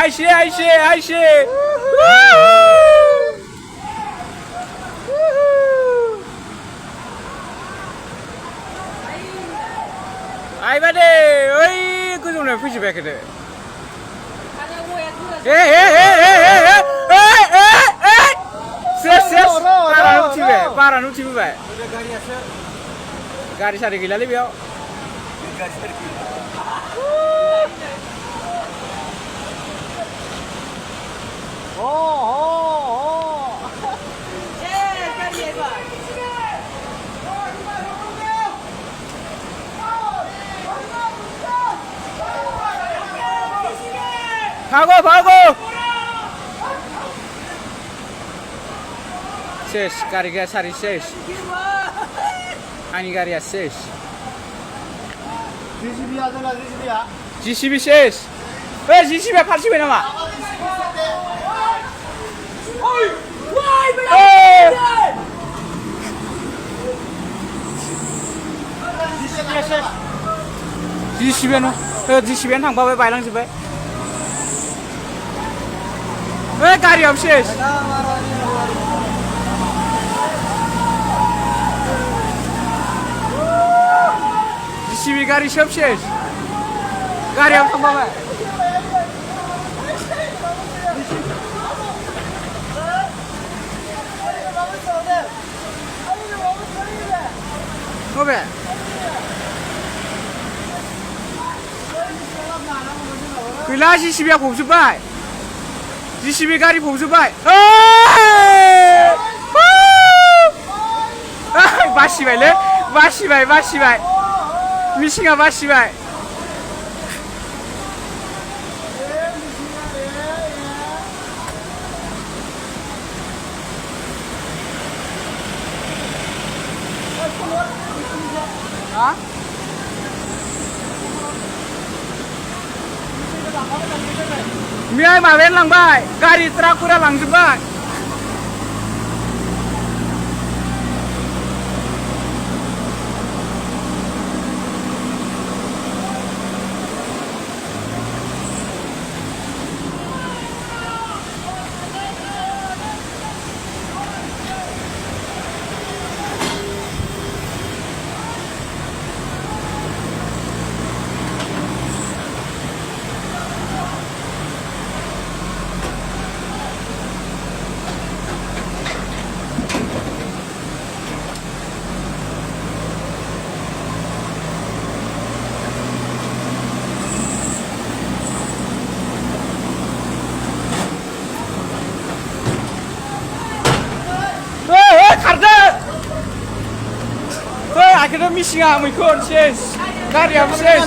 Aisyah. Ayo bade, oi, kau nak pergi balik ke? Ses, parah nuti be. Gari sari gila lebih ya. Bago. Ses, gari sari ses. Ani gari ses. GCB ses. GCB 팔십에 남아. GCB는 항바에 바이랑집에. 왜 가리 없이? GCB 가리 없이. 가리 없 항바에. 뭐래? 그라 GCB야 봅수바이. GCB 가리 봅수바이. 마시바이래? 마시바이. 미싱아 마시바이. 아? Miai mawen lang bay, gari truk pura langsung bay. Akhirnya misinga mengikut ses, karya ses.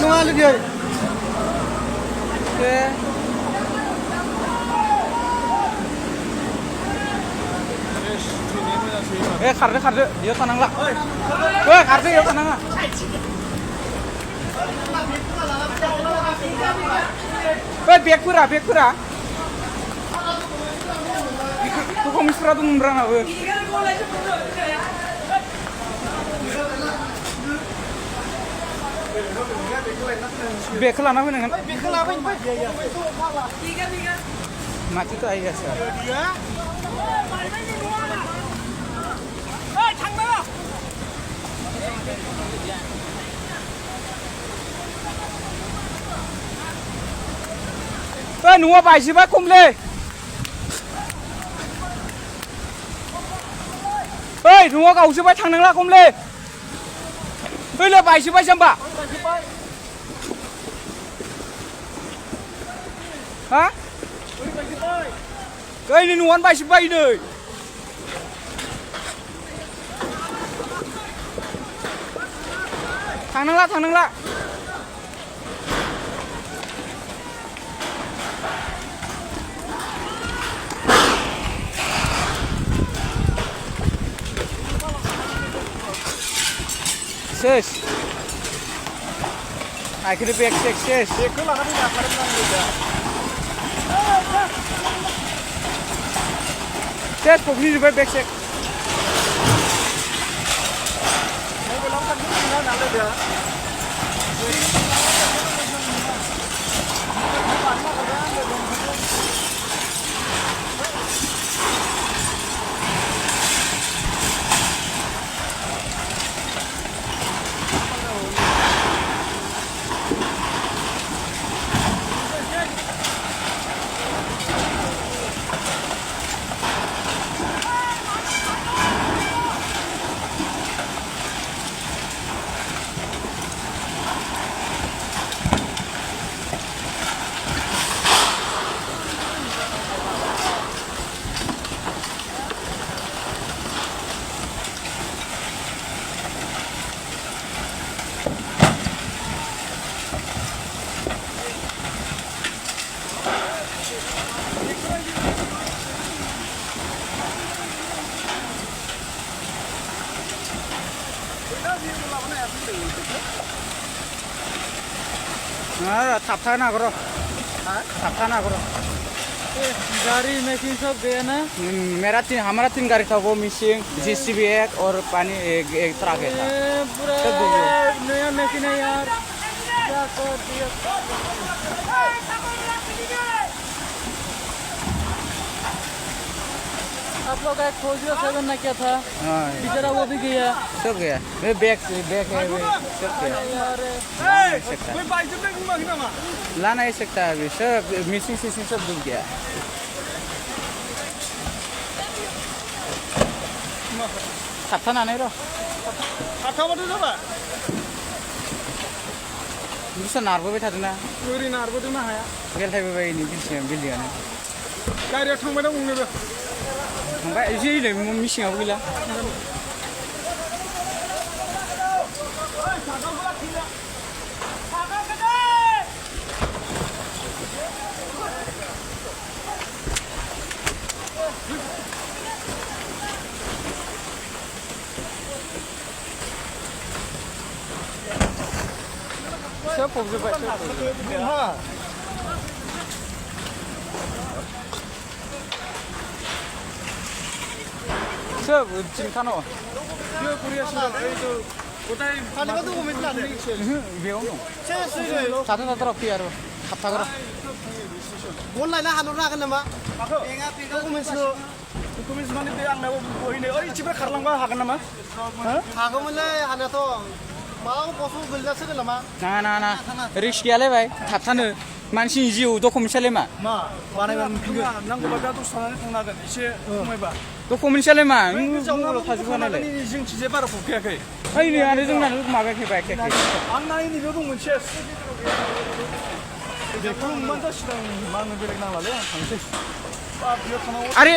Karde, dia tenang lah. Karde, dia tenang lah. Bek pura. Tuh kamu istirahat tuh merana. Bekal anak mana kan? Bekal apa ini? Tiga. Mati tuh ayah sah. Nunggu apa sih pak kumle? Nunggu kau sih pak thang nang lah kumle. Lo apa sih pak jamba? Hah? Cái này nuốt bay bay đời. Thằng năng lạ. Ses. Akhirnya back ses. Itu lah kami nak pada juga. Ses pokoknya juga back ses. Ayo belum kan थाबथाना करो थाबथाना करो गाड़ी machine सब गया ना हमारा 3 गाड़ी था वो मिसिंग जेसीबी एक और पानी एक ट्रक है था पूरा नया मशीन है यार क्या कर दिया आप लोग का खोजियो 7 ना क्या था बेचारा वो भी गया सब गया बैग है सब गया ला नहीं सकता अभी सब मिसिंग सब डूब गया थाबथानानै र' थाबथाबाथ' जाबाय बुस्थुआ नारबोबाय थादोंना ओरै नारबोदोंना हाया गेलथायबोबाय नै बिल्डिंआनो गारियाव थांबाय दं बुंनोबो थांबाय एसे मिसिङावबो गैला सब फबजोब्बाय सब चिंतानो बेयाव दं थाथ'र फैयो आरो थाबथाग्र बन लायनो हानो हागोन नामा डकुमेन्टस माने बे आंनाव बहिनो ओरैथिफ्राय खारलांबा हागोन नामा हागौमोनलै हानायाथ' माबा बसखौ गोलैनासो नामा ना रिक्स गैयालै भाई थाबथानो मानसिनि जिउ डकुमेन्टसालाय मा बानायबा मोनफिनगोन नांगौबा दा दसे थानानै थांनो हागोन एसे खमायबा डकुमेन्टसालाय मा मबाइलाव थाजोबखानायलाय जोंथिंजाय बारा फबखायाखै ओइ नै आरो जोंना माबायाखै बायखायाखै आंना नैबेयाव दं मोनसे बेखौ मोनबानो जासिगोन मा होनो बेलेग नांलालै आं थांसै बेयाव थानांगौ आरे